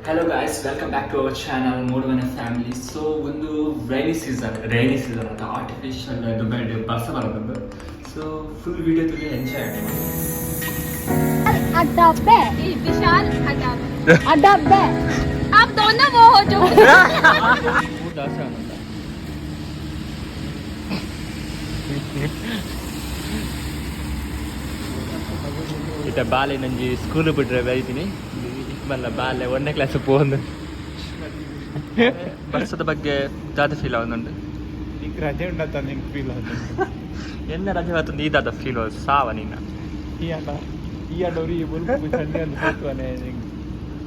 Hello guys, welcome back to our channel Moodumane family. So ಒಂದು rainy season, rainy season ಅಂತ artificial Dubai ಬರ್ಸ ಬರೋದು. ಸೊ full video ತುಳಿ enjoy. अडब्बे. विशाल अडब. अडब्बे. आप दोनों वो हो जो ಇತ್ತ ಬಾಲೆ ನಂಜಿ ಸ್ಕೂಲ್ ಬಿಟ್ರೆ ಬೈತೀನಿ ಮಲ್ಲ ಬಾಲೆ ಒಂದನೇ ಕ್ಲಾಸ್ ಪೋಂದು ಬರ್ಸದ ಬಗ್ಗೆ ದಾದ ಫೀಲ್ ಆವೊಂದುಂಡು. ಈಗ ರಜೆ ಉಂಡತ್ತ ನಿಂಗೆ ಫೀಲ್ ಆಯ್ತು. ಎನ್ನ ರಜೆ ಆತಂದು ಈ ದಾದ ಫೀಲ್ ಸಾವ ನಿನ್ನ. ಈ ಅಣ್ಣ ಈ ಅಣ್ಣ ಅವ್ರಿಗೆ ಬುಲ್ಕು ಚಂಡಿ ಅಂತ ಹೋಗ್ತಾನೆ ನಿಂಗೆ.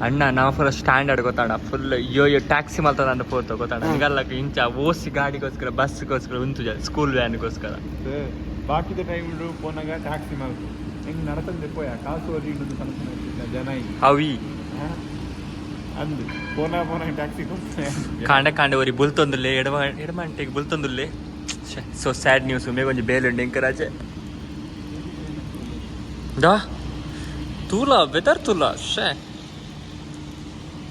ಅಣ್ಣ, ನಾವು ಫುಲ್ ಸ್ಟ್ಯಾಂಡರ್ಡ್ ಗೊತ್ತಾಣ, ಫುಲ್ ಯೋ ಯೋ ಟ್ಯಾಕ್ಸಿ ಮಲ್ತದ ಅಂತ ಪೋತು ಗೊತ್ತಾಣ. ನಿಗಲ್ಲ ಇಂಚ ಓಸಿ ಗಾಡಿಗೋಸ್ಕರ ಬಸ್ಗೋಸ್ಕರ ಉಂತು ಸ್ಕೂಲ್ ವ್ಯಾನ್ಗೋಸ್ಕರ. ಬಾಕಿದ ಟೈಮ್ ಪೋನಾಗ ಟ್ಯಾಕ್ಸಿ ಮಲ್ತು ಹೆಂಗ್ ನಡತಂದೆ ಪೋಯ ಕಾಸು ಒರಿ ಇನ್ನೊಂದು ಕನಸು ಜನ ಇಲ್ಲಿ. ಅವಿ. ಹಾ? ಅಂದು ಪೋನ ಪೋನ ಟ್ಯಾಕ್ಸಿ ಕೊಡ್ತಾನೆ. ಕಾಂಡ ಕಾಂಡ ಒರಿ ಬುಲ್ತೊಂದುಲ್ಲೆ ಎಡಮ ಎಡಮಂಟೆಗೆ ಬುಲ್ತೊಂದುಲ್ಲೆ. ಸೊ ಸ್ಯಾಡ್ ನ್ಯೂಸ್. ಮೇಗೊಂಜಿ ಬೇಲುಂಡು ಎಂಕರಾಜೆ ದಾ ತೂಲ ವೆದರ್ ತೂಲ ಶೇ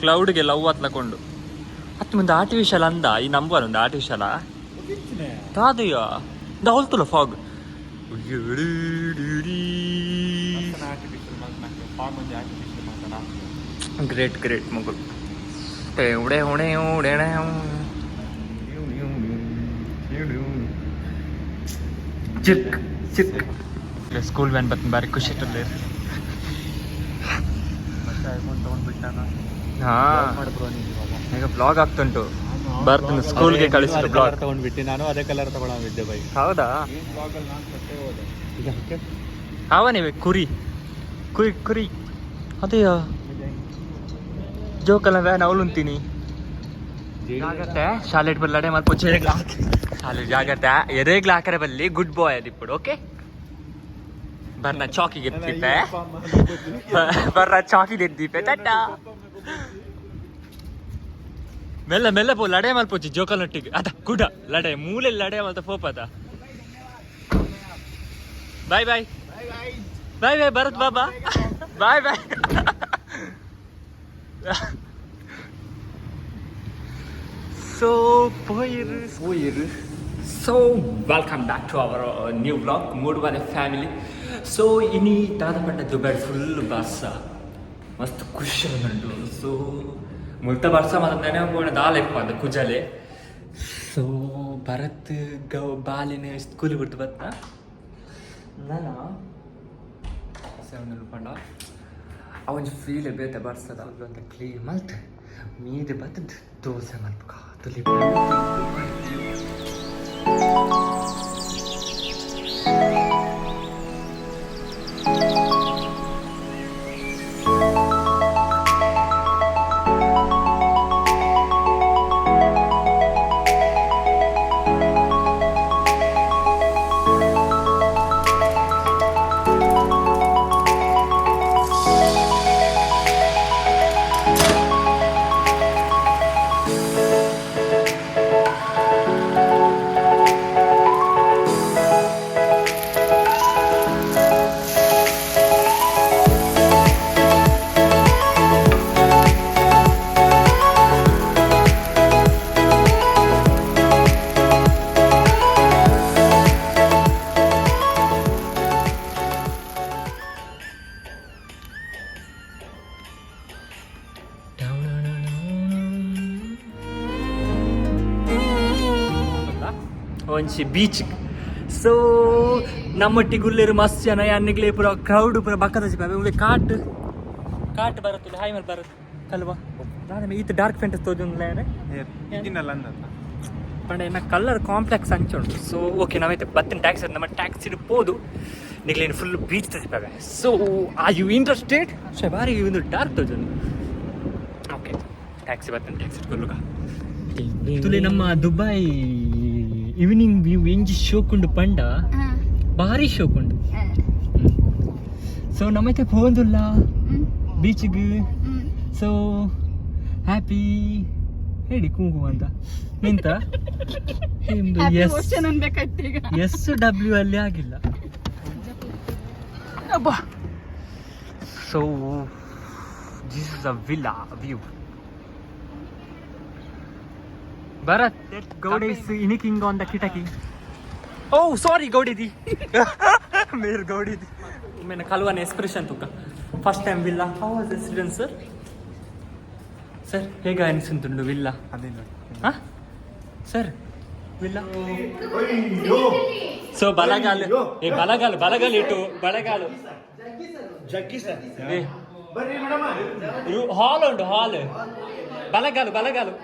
ಕ್ಲೌಡ್ಗೆ ಲವ್ ಅತ್ಲಕೊಂಡು ಅತ್ ಮುಂದೆ ಆರ್ಟಿಫಿಷಿಯಲ್ ಅಂದ ಈ ನಂಬರ್ ಒಂದು ಆರ್ಟಿಫಿಷಿಯಲ್ ದಾದಯ್ಯ ದೌಲ್ತುಲ ಫಾಗ್. ಆರ್ಟಿಫಿಷಿಯಲ್ ಮಾತನಾಡ್ತಾರೆ, ಫಾಗ್ ಒಂಜಿ ಆರ್ಟಿಫಿಷಿಯಲ್ ಮಾತಾಡ. ಗ್ರೇಟ್ ಗ್ರೇಟ್ ಮಗಳು ಉಡೆ ಉಡೆ ಉಡೆ. ಚಿಕ್ ಚಿಕ್ ಸ್ಕೂಲ್ ವ್ಯಾನ್ ಬತ್ತ ಬಾರಿ ಖುಷಿ ಇಟ್ಟಲ್ಲ. ಮತ್ತೆ ಐಫೋನ್ ತಗೊಂಡ್ಬಿಟ್ಟಾನ. ಹಾ, ಈಗ ಬ್ಲಾಗ್ ಆಗ್ತುಂಟು. ಬರ್ತೀನಿ ಸ್ಕೂಲ್ಗೆ ಕಳಿಸಿದ್ರು ಬ್ಲಾಗ್. ತಗೊಂಡ್ಬಿಟ್ಟೆ, ನಾನು ಅದೇ ಕಲರ್ ತಗೊಳವಿದ್ದೆ ಬೈ. ಹೌದಾ? ಬ್ಲಾಗ್ ಅಲ್ಲಿ ನಾನು ಸತ್ತೇ ಹೋದೆ. ಅವನಿವೆ ಕುರಿ ಕುರಿ ಕುರಿ ಅದೇಯ ಜೋಕಲ್ಲ ವ್ಯಾನ್ ಅವಳುಂತೀನಿ. ಜಾಗ್ರತೆ, ಶಾಲೆಟ್ ಬಲ್ಲಡೆ ಮಲ್ಪ ಶಾಲೆ. ಜಾಗ್ರತೆ, ಎರೇಗ್ಲ ಹಾಕರೆ ಬಲ್ಲಿ. ಗುಡ್ ಬಾಯ್ ಅದಿಪ್ಪಡು. ಓಕೆ, ಬರ್ನ ಚಾಕಿಗೆ ಎತ್ತಿದ್ದೆ, ಬರ್ರ ಚಾಕಿಗೆ ಎದ್ದೀಪೆ. ಟಟಾ. ಮೆಲ್ಲ ಮೆಲ್ಲ ಪೋ, ಲಡೆ ಮಲ್ಪೊಚ್ಚಿ ಜೋಕಲ್ನೊಟ್ಟಿಗೆ. ಅದ ಕುಡ ಲಡೆ ಮೂಲೆ ಲಡೆ ಮಲ್ತ ಪೋಪದ. Bye bye bye bye Bharat ಬಾಬಾ, ಬಾಯ್ ಬಾಯ್. ಸೊ ಪೋಯಿರು ಪೋಯಿರು. So welcome back to our new vlog Moodumane family. So ಇನಿ ದಾದ ಪಂಡ ದುಬೈ ಫುಲ್ ಬರ್ಸ, ಮಸ್ತ್ ಖುಷಿ ಉಂಟು. ಸೊ ಮುಲ್ತ ಬರ್ಸ ಮಾತ್ರ ನೆನಪು ದಾಲ ಇಪ್ಪ ಕುಜಲೆ. ಸೊ ಭರತ್ ಗೌ ಬಾಲಿನ ಸ್ಕೂಲ್ ಬಿಡ್ತು ಬತ್ತ ನಾನು ಸೆವೆನ್ ಪಂಡ ಅವೊಂಜಿ ಫೀಲ್ ಬೇತೆ ಬರ್ಸದ ಅಂತ ಕ್ಲೀನ್ ಮಲ್ತ್ ಮೀದ ಬತ್ತದ ದೋಸೆ ಮಲ್ಪ ತುಲಿ. ಒಂಜಿ ಬೀಚ್. ಸೊ ನಮ್ಮೊಟ್ಟಿಗೆ ಉಲ್ಲೇರು ಮಸ್ತ್ ಜನ ಅನ್ನಿಗ್ಲೇ ಪೂರ ಕ್ರೌಡ್ ಪೂರ ಬಕ್ಕದ ಉಂದೆ ಕಾಟ್ ಕಾಟ್ ಬರತ್ತಲ್ಲ. ಹಾಯ್ ಮಲ್ ಬರತ್ ಕಲ್ವಾ ದಾದ ಈತ ಡಾರ್ಕ್ ಫೆಂಟಸ್ ತೋಜುಂದ್ಲೇನೆ. ಇದಿನಲ್ಲ ಅಂದತ್ತ. ಪಂಡ ಎನ್ನ ಕಲರ್ ಕಾಂಪ್ಲೆಕ್ಸ್ ಅಂಚುಂಡು. ಸೊ ಓಕೆ, ನಾವೈತೆ ಬತ್ತಿನ ಟ್ಯಾಕ್ಸಿ, ನಮ್ಮ ಟ್ಯಾಕ್ಸಿ ಪೋದು ನಿಗ್ಲೇನು ಫುಲ್ ಬೀಚ್ ತೋಜಿಪಾವೆ. ಸೊ are you interested? ಶೇ ಬಾರಿ ಒಂದು ಡಾರ್ಕ್ ತೋಜುಂಡು. ಓಕೆ, ಟ್ಯಾಕ್ಸಿ ಬತ್ತಿನ, ಟ್ಯಾಕ್ಸಿ ಕೊಲ್ಲುಗ. ತುಲೆ ನಮ್ಮ ದುಬೈ ಈವ್ನಿಂಗ್ ವ್ಯೂ ಎಂಜಿ ಶೋಕುಂಡು ಪಂಡ ಭಾರಿ ಶೋಕುಂಡು. ಸೊ ನಮ್ಮೈತೆ ಪೋಂದುಲ್ಲ ಬೀಚ್ಗೆ. ಸೊ ಹ್ಯಾಪಿ ಹೇಳಿ ಕುಂಕುಮ ಅಂತ ನಿಂತ. ಎಸ್. ಅನ್ಬೇಕಾಯ್ತು ಈಗ. ಎಸ್ ಡಬ್ಲ್ಯೂ ಅಲ್ಲಿ ಆಗಿಲ್ಲ. ಅಬ್ಬಾ. So this is a villa view. Bharat Gowda is ಇನಿಕಿಂಗ್ on the ಕಿಟಕಿ. ಓ ಸಾರಿ ಗೌಡಿದಿ, ಮೇರ್ ಗೌಡಿದಿ. ಮೇನ ಕಲ್ವನ expression ತುಕ್ಕ. First time villa, how was experience sir? Sir ಹೇಗೆ ಅನಿಸುಂಟು ವಿಲ್ಲ? ಅದೇ. ಹಾಂ ಸರ್, ವಿಲ್ಲ. ಸೊ ಬಲಗಾಲು, ಏ ಬಲಗಾಲು, ಬಲಗಾಲು ಇಟ್ಟು ಬಲಗಾಲು. ಏ ಹಾಲ್ ಉಂಟು, ಹಾಲ್. ಬಲಗಾಲು, ಬಲಗಾಲು.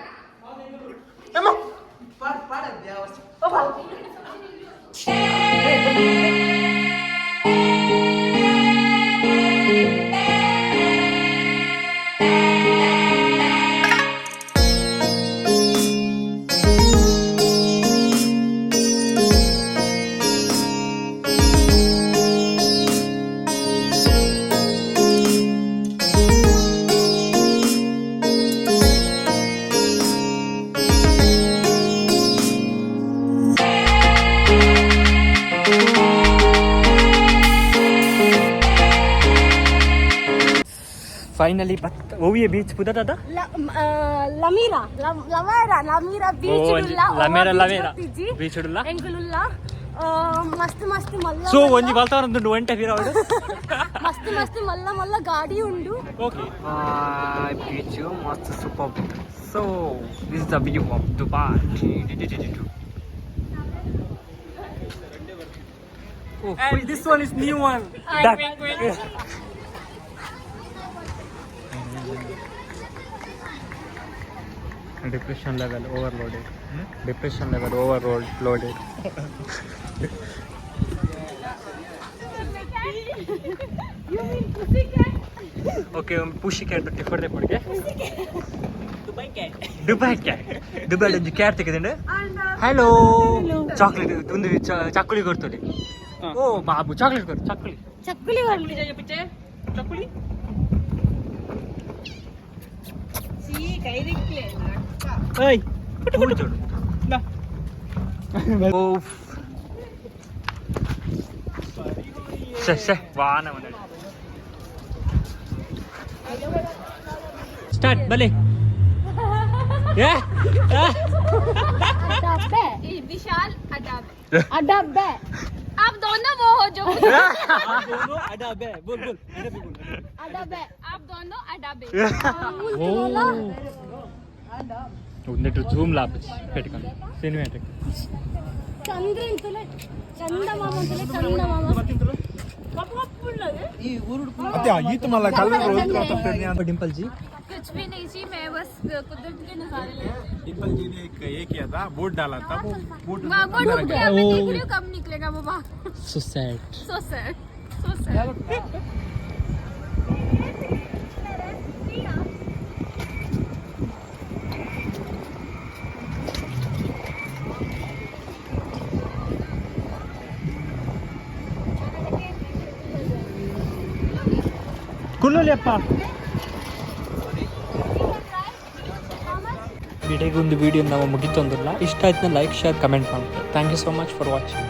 ಫೈನಲಿ ಬತ್ ಓವಿಯ ಬೀಚ್ ಪುದದ. ಲಮೀರಾ, ಲಮೇರಾ, ಲಮೀರಾ ಬೀಚ್. ಲಮೇರಾ, ಲಮೇರಾ ಬೀಚ್ ಉಡುಲ್ಲ. ಎಂಕುಲುಲ್ಲ ಮಸ್ತ್ ಮಸ್ತ್ ಮಲ್ಲ. ಸೊ ಒಂಜಿ ಬಲ್ತಾವರಂದುಂಡು ಒಂಟೆ ಫಿರಾವಡು. ಮಸ್ತ್ ಮಸ್ತ್ ಮಲ್ಲ ಮಲ್ಲ ಗಾಡಿ ಉಂಡು. ಓಕೆ, ಬೀಚ್ ಮಸ್ತ್, super. So this the view of Dubai. And this one is new one. Depression level overloaded. Depression level overloaded. You mean pussy cat? Okay, pussy cat ಟಿಫರ್ ಕೊಡುಗೆ. Dubai cat, Dubai cat. Dubai ಒಂಜಿ cat ತೆಗೆದುಂಡು. Hello, chocolate ಒಂದು ಚಕ್ಕುಲಿ ಕೊಡ್ತದೆ. ಓ Babu, chocolate ಕೊಡು, ಚಕ್ಕುಲಿ. ಚಕ್ಕುಲಿ. ಚಕ್ಕುಲಿ. ಏಯ್ ಓ ಶೆ ಶೆ ವಾನ. Start ಬಲೆ. ಏ अडब्बे विशाल, अडब्बे, अडब्बे. आप दोनों वो हो जो दोनों अडाबे. बोल बोल, अडाबे बोल. अडब्बे, आप दोनों अडब्बे. ಒಂದಿಟ್ಟು ಜೂಮ್ ಲಾಪ್ పెట్టుకోండి, ಸಿನಿಮ್ಯಾಟಿಕ್. ಚಂದ್ರ ಅಂತಲೇ, ಚಂದ ಮಾಮ ಅಂತಲೇ, ಚಂದ ಮಾಮ. ಅತ್ತೆ ಈತ ಮಲ್ಲ ಕಲ್ಲರ್. ಡಿಂಪಲ್ ಜಿ. कुछ भी नहीं जी, मैं बस कुदरत के नजारे ले रही हूँ। डिंपल जी ने एक ये किया था, बोट डाला था वो बोट. वहाँ वो डूब गया. मैं देख रही हूँ कब निकलेगा वो वहाँ. So sad. So sad, so sad. ಕುಲ್ಲಲಿಯಪ್ಪ. ಇಡೀಗೊಂದು ವಿಡಿಯೋ ನಾವು ಮುಗಿತೊಂದಿಲ್ಲ. ಇಷ್ಟ ಆಯ್ತು ಲೈಕ್, ಶೇರ್, ಕಮೆಂಟ್ ಮಾಡ್ತಾರೆ. Thank you so much for watching.